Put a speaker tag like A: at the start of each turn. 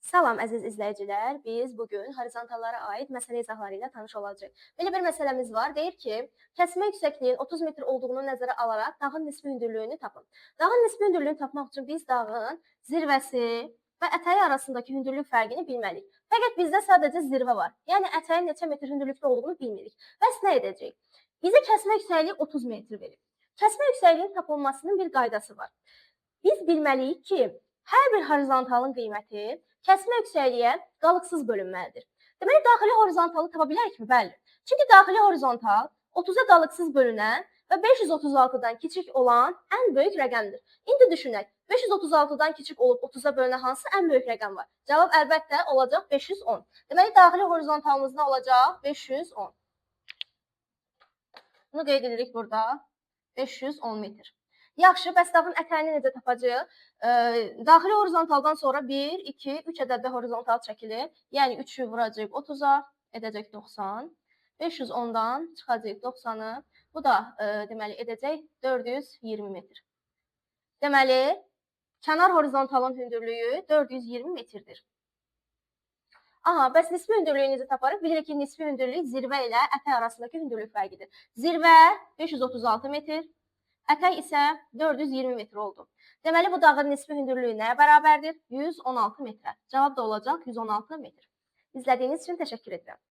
A: Salam əziz izləyicilər, biz bu gün horizontallara aid məsələ izahları ilə tanış olacağıq. Belə bir məsələmiz var. Deyir ki, kəsmə yüksəkliyin 30 metr olduğunu nəzərə alaraq dağın nisbi hündürlüyünü tapın. Dağın nisbi hündürlüyünü tapmaq üçün biz dağın zirvəsi və ətəyi arasındakı hündürlük fərqini bilməliyik. Fəqət bizdə sadəcə zirvə var. Yəni ətəyin neçə metr hündürlükdə olduğunu bilmirik. Bəs nə edəcəyik? Bizə kəsmə yüksəkliyi 30 metr verib. Kəsmə yüksəkliyinin tapılmasının bir qaydası var. Biz bilməliyik ki, hər bir horizontalın qiyməti kəsmə yüksəkliyə qalıqsız bölünməlidir. Deməli, daxili horizontalı tapa bilərikmi? Bəli. Çünki daxili horizontal 30-a qalıqsız bölünən və 536-dan kiçik olan ən böyük rəqəmdir. İndi düşünək, 536-dan kiçik olub 30-a bölünən hansı ən böyük rəqəm var? Cavab əlbəttə olacaq 510. Deməli, daxili horizontalımız nə olacaq? 510. Bunu qeyd edirik burada. 510 metr. Yaxşı, bəs dağın ətəyini necə tapacağıq? Daxili horizontaldan sonra 1, 2, 3 ədəddə horizontal çəkilir. Yəni 3-ü vuracağıq 30-a, edəcək 90. 510-dan çıxacağıq 90-ı. Bu da deməli edəcək 420 metr. Deməli, kənar horizontalın hündürlüyü 420 metrdir. Aha, bəs nisbi hündürlüyü necə taparıq? Bilirik ki, nisbi hündürlük zirvə ilə ətək arasındakı hündürlük fərqidir. Zirvə 536 metr, ətək isə 420 metr oldu. Deməli, bu dağın nisbi hündürlüyü nəyə bərabərdir? 116 metrə. Cavab da olacaq 116 metr. İzlədiyiniz üçün təşəkkür edirəm.